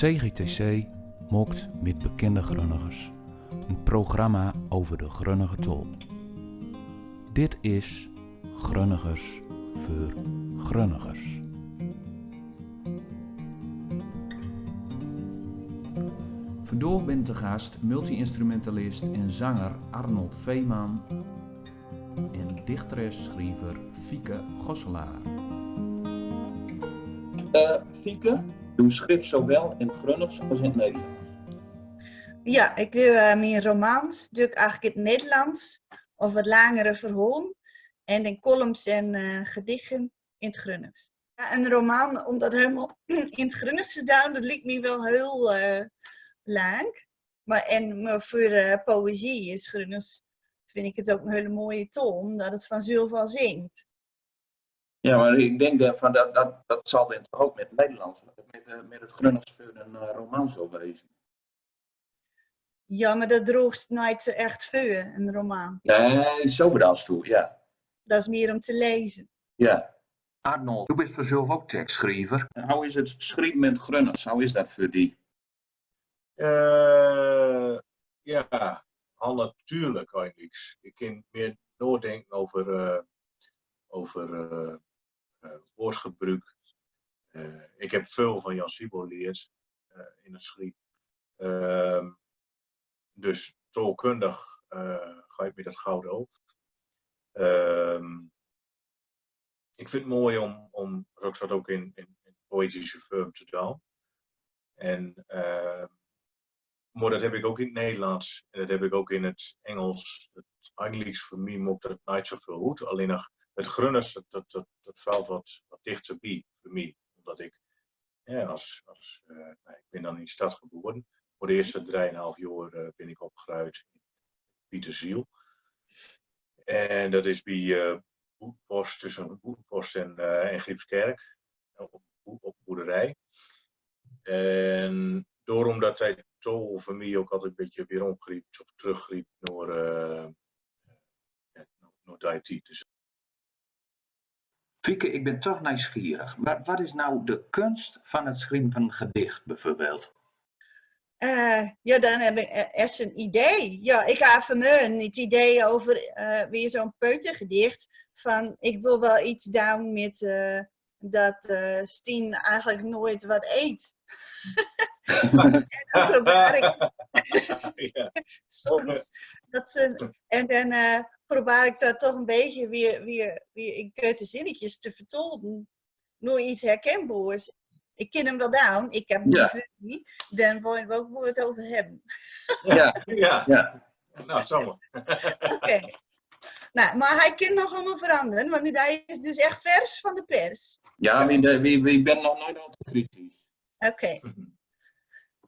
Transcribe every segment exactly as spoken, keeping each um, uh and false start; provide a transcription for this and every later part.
C G T C maakt Met Bekende Grunnigers, een programma over de Grunnige taol. Dit is Grunnigers veur Grunnigers. Vandaag ben te gast multi-instrumentalist en zanger Arnold Veeman en dichteres-schriever Fieke Gosselaar. Eh, Fieke, doe schrift zowel in 't Grunnigers als in 't Nederlands. Ja, ik doe, eh, mien romans, doe ik eigenlijk in 't Nederlands, of wat langere verhalen, en dan columns en, eh, gedichten in 't Grunnigers. Ja, een roman, om dat helemaal in 't Grunnigers te doen, dat lijkt me wel heel, eh, lang. Maar, en, maar voor, eh, poëzie is Grunnigers, vind ik het ook een hele mooie taal, omdat het vanzelf al zingt. Ja, maar ik denk dat, van dat, dat, dat zal dan toch ook met Nederlands, met, eh, met 't Grunnigers veur een, eh, roman zo wezen. Ja, maar dat droogst nooit zo echt voor, een roman. Nee, zo bedoelst du, ja. Dat is meer om te lezen. Ja. Arnold, doe bist vanzelf ook tekstschriever. En hoe is 't schrieven in 't Grunnigers? Hoe is dat voor die? Eh, ja, al natuurlijk eigenlijk. Ik kan meer nadenken over, eh, over, eh, eh, woordgebruik. Eh, ik heb veel van Jan Siebel geleerd, eh, in het schrift. Ehm, dus taalkundig, eh, gaat me dat goed over. Ehm, ik vind het mooi om, om zoals dat ook in, in, in poëtische vorm te doen. En, eh, maar dat heb ik ook in het Nederlands en dat heb ik ook in het Engels. Het, eigenlijk voor mij maakt dat niet zoveel uit. Alleen nog het Grunnigers, dat, dat, dat, dat valt wat, wat dichterbij voor mij. Omdat ik, ja, als, als, eh, nou, ik ben dan in de stad geboren. Voor de eerste drieënhalf jaar, eh, ben ik opgegroeid in Pieterziel. En dat is bij, eh, Boetenpost, tussen Boetenpost en, eh, en Griepskerk. Op, op boerderij. En daarom dat hij toch voor mij ook altijd een beetje weer omgriep of teruggriep naar, eh, ja, naar, naar die tijd. Dus Fieke, ik ben toch nieuwsgierig. Wat, wat is nou de kunst van het schrijven van een gedicht, bijvoorbeeld? Eh, ja, dan heb ik, eh, eerst een idee. Ja, ik had vanmorgen het idee over, eh, weer zo'n peutergedicht. Van, ik wil wel iets doen met, eh, dat, eh, Stien eigenlijk nooit wat eet. En dan probeer ik Ja. soms dat ze, en dan, eh, probeer ik dat toch een beetje weer, weer, weer in korte zinnetjes te vertolken. Nog iets herkenbaars. Ik ken hem wel down, ik heb hem Ja. liever niet. Dan willen we ook wel het over hebben. Ja. Ja. Ja. Nou, zo maar. Oké. Nou, maar hij kan nog allemaal veranderen, want hij is dus echt vers van de pers. Ja, wie, de, wie, wie, ik ben nog nooit al te kritisch. Oké.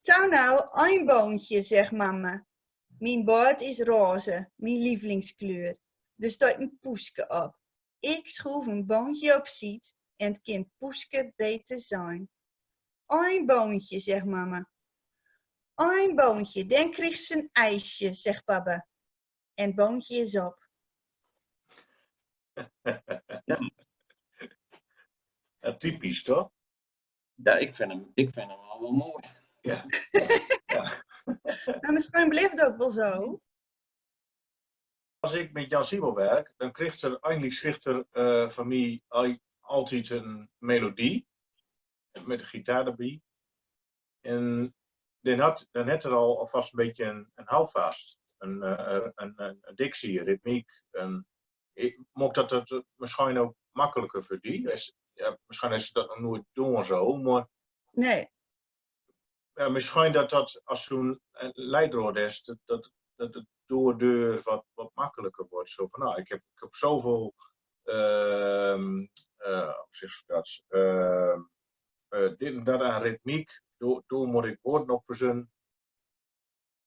Tau nou, ein boontje, zeg mama. Mien baord is roze, mien lievelingskleur. Dus doet een poeske op. Ik schuif een boontje opzij en kan poeske beter zien. Ein boontje, zeg mama. Ein boontje, dan krijgt ze een ijsje, zegt papa. En boontje is op. Ja. Ja, typisch, toch? Ja, ik vind hem, ik vind hem wel, wel mooi. Ja. Ja. Maar misschien blijft het ook wel zo. Als ik met Jan Siebel werk, dan krijgt er eigenlijk, krijgt er, eh, van mij al-, altijd een melodie. Met een gitaar erbij. En dan had, dan had er al alvast een beetje een, een houvast. Een, eh, een, een, een dictie, ritmiek. Een, ik, maakt dat het misschien ook makkelijker voor die? Is, ja, misschien is dat nog nooit doen zo, maar Nee. Ja, misschien dat dat, als zo'n, eh, leidraod is, dat, dat, dat het doordeur wat, wat makkelijker wordt. Zo van, nou, ik heb, ik heb zoveel, ehm, eh, hoe zeg je dat? Ehm, eh, dit en dat aan ritmiek. Door, door moet ik woorden op verzinnen.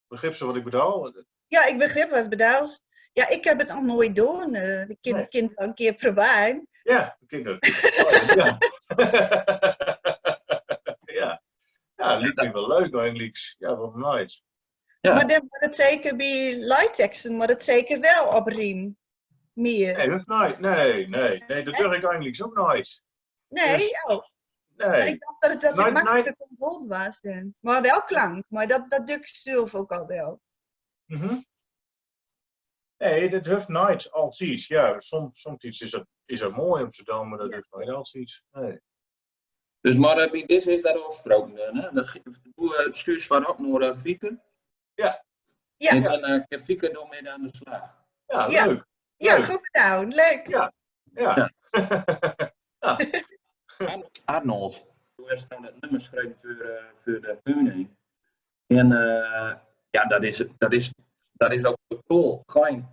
Begrip ze wat ik bedoel? Ja, ik begrijp wat je bedoelt. Ja, ik heb het nog nooit gedaan. Eh, ik kan, Nee. kan het wel een keer proberen. Ja, ik kan het. Ja. Ja. Ja, lijkt me wel leuk eigenlijk. Ja, waarom niet? Ja. Maar dan moet het zeker bij luidteksten, moet het zeker wel op riem. Meer. Nee, dat nooit. Nee, nee, nee, dat Nee? durf ik eigenlijk ook nooit. Nee? Dus Oh. Nee. Ik dacht dat het, dat het makkelijk om vol was. Maar wel klank, maar dat, dat duk ik zelf ook al wel. Mhm. Nee, dat hoeft nooit altijd. Ja, soms, soms iets is het, is het mooi om te doen, maar dat hoeft nooit altijd. Nee. Dus, maar eh, bij deze is dat afgesproken dan, hè? Dan ge- doe, eh, stuur ze van op naar eh, Fieke. Ja. Ja. En dan eh, kan Fieke daarmee aan de slag. Ja, ja, leuk. Ja, leuk. Goed gedaan. Leuk. Ja. Ja. Ja. Ar- Arnold, doe hast nou dat nummer geschreven voor, eh, voor de koning. En eh, ja, dat is, dat is, dat is ook totaal geen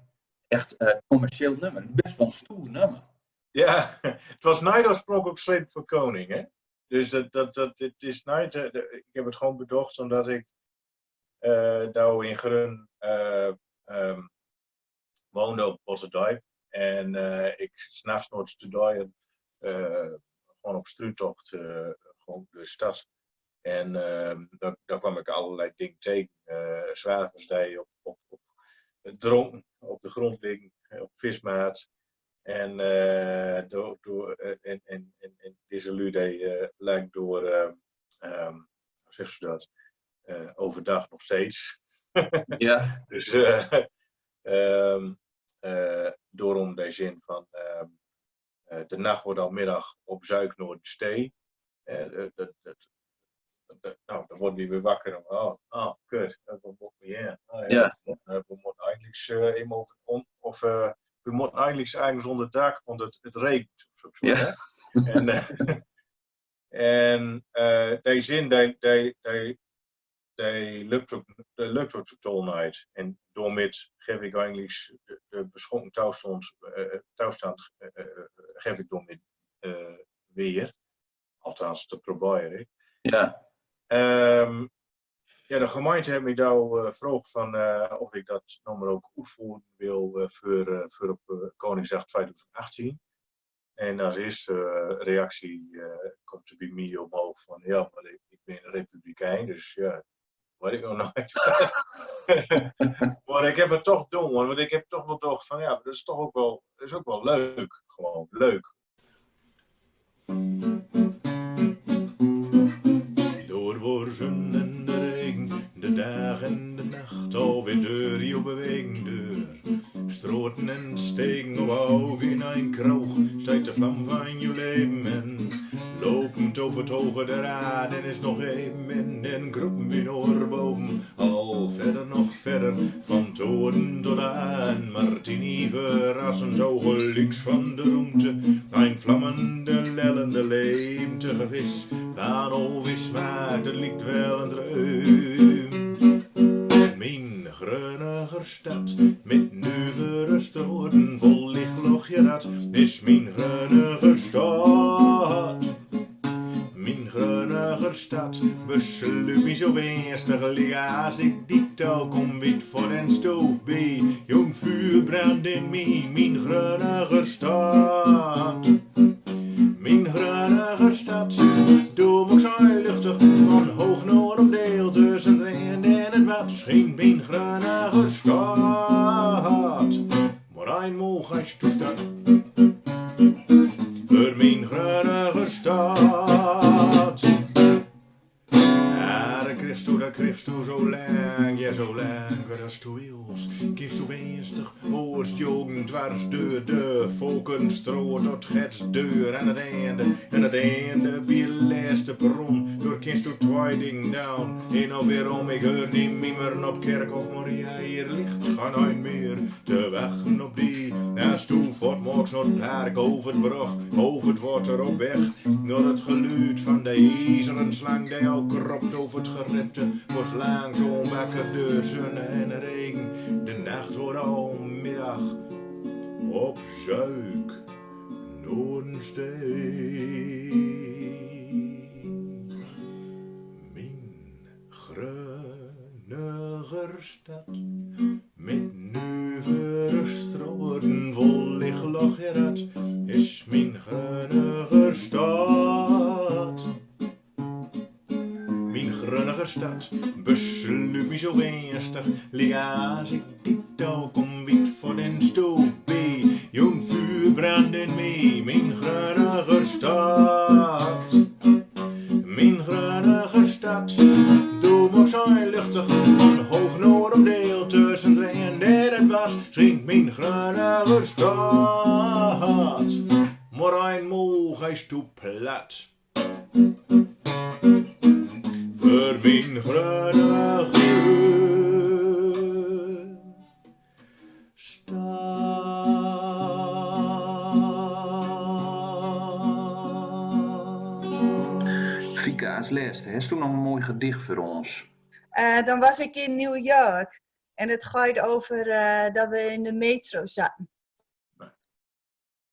echt eh, commercieel nummer. Best wel een stoer nummer. Ja, het was nooit oorspronkelijk geschreven voor koning, hè? Dus dat, dat, dat, het is nooit, eh, de- ik heb het gewoon bedacht omdat ik eh daar in Grun eh, ehm, woonde op Bossediep. En eh, ik s'nachts nooit studeerde, eh, gewoon op struuttocht, eh, gewoon door de stad. En ehm, daar, daar kwam ik allerlei dingen tegen. Eh zwavers die op, op, op, dronken op de grond liggen, eh, op vismaat. En, eh, door, door, eh, en, en, en, en deze lui die eh, lijkt door, eh, ehm, hoe zeggen ze dat? Eh, overdag nog steeds. Ja. Dus eh, ehm, eh, daarom de zin van ehm, eh, de nacht wordt al middag op zuik naar de stee. Eh, eh, dat, dat, dat- nou, dan worden we weer wakker. Oh, oh kut, eh, we moeten weer. Oh, ja, ja. Eh, we moeten eigenlijk eh, even over, om, of eh, we moeten eigenlijk ergens onder dak, want het, het regent. Of zo, ja, hè? En, eh, en eh, die zin, die, die, die, die lukt ook, die lukt ook totaal nooit. En daarmee geef ik eigenlijk de, de beschoten toestand, eh, toestand eh, eh, geef ik daarmee eh, weer. Althans, dat probeer ik. Ja. Ehm, ja, de gemeente heeft mij nou eh, gevraagd van eh, of ik dat nummer ook uitvoeren wil eh, voor, eh, voor op eh, Koningsdag tweeduizend achttien. En als eerste eh, reactie eh, komt er bij mij omhoog van: ja, maar ik, ik ben een republikein, dus ja, weet ik nog nooit. Maar ik heb het toch gedaan, hoor, want ik heb toch wel gedacht van: ja, maar dat is toch ook wel, dat is ook wel leuk. Gewoon leuk. Door wor zon en de regen, de dag en de nacht, alweer deur, je bewegen deur. Straten en stegen op oog in een kroeg, stijgt de vlam van je leven. Lopend over het hoge draad en is nog even en dan groepen we naar boven. Al verder, nog verder, van toren tot aan Martini, verrassend ogenliks van de ruimte. Een vlammende, lellende leemte gewis, van alwaar smaakt, het lijkt wel een droom. Mijn grunniger stad, met nuvere straten, vol licht lach je dat, is mijn grunniger stad. Mijn grunniger stad besluit mij zo ernstig, lik als ik die touw kom wiet voor en stoof bij. Jong vuur brandt in mij, mijn grunniger stad. Mijn grunniger stad, doe maakt zij luchtig, van hoog naar op deel, tussen het rand en het wat schijnt mijn grunniger stad. Maar eenmaal gast toestand. Voor mijn grunniger stad. Ja, dat kriegst du, dat kriegst du zo lang, ja, zo lang, dat du wils. Kist du ernstig, oorst jogen dwars door de Volkenstraat tot het deur aan het einde. Aan het einde bij het laatste perron, door kist du twee dingen doen. En of weerom, ik heur die mimeren op Kerkhof Maria, hier ligt geen een meer te wachten op die. Als du voortmaakt naar het park, over het brug, over het water op weg, naar het geluid van de ijzeren slang die al kropt over het gerepte, wordt langzaam wakker door zon en regen. De nacht wordt al middag, op zuik naar een stee. Mijn grunniger stad, met nuvere straten, vol licht lach je dat, is mijn grunniger stad. Mijn grunniger stad besluit mij zo ernstig, lik als ik die touw kom wiet voor en stoof bij. Jong vuur brandt in mij, mijn grunniger stad. verstaht, maar ein moog is te plat. Veur mien grunne stad. Fieke, as leste, hest doe nog een mooi gedicht veur ons? Eh, dan was ik in New York. En het gaat over eh, dat we in de metro zaten.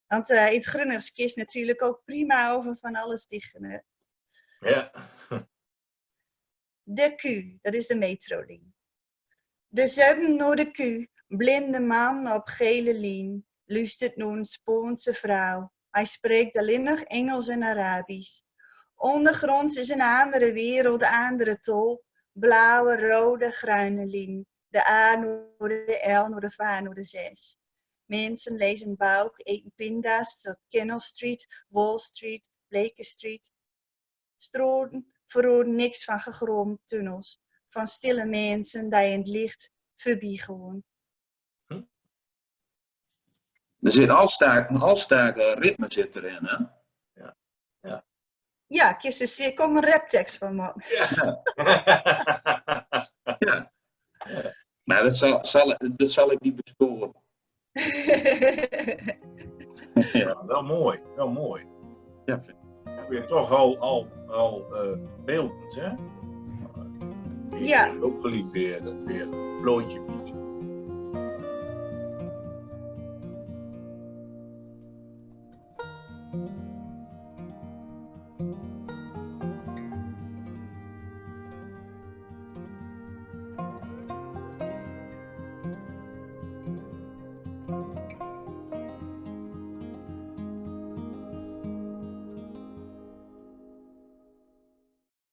Want eh, in het Gronings kist natuurlijk ook prima over van alles dichten, hè? Ja. De Q, dat is de metrolien. De zöven nao de Q, blinde man op gele lien, luustert nao een Spaanse vrouw. Hij spreekt alleen nog Engels en Arabisch. Ondergronds is een andere wereld, andere tol. Blauwe, rode, groene lien. De A nao de L, nao de V, nao de zes. Mensen lezen boek, eten pinda's tot Canal Street, Wall Street, Bleecker Street. Straten verroeren niks van gegromd, tunnels van stille mensen die in het licht voorbij gaan. Hm? Er zit al sterk, een al sterk eh, ritme zit erin, hè? Ja. Ja. Ja, kist, er komt een raptekst van, man. Ja. Ja. Maar dat zal, zal, dat zal ik niet bestoren. Ja, wel mooi, wel mooi. Ja, vind ik. Weer toch al, al, al eh, beeldend, hè? Ja. Ook geliefd weer, dat weer blootje biedt.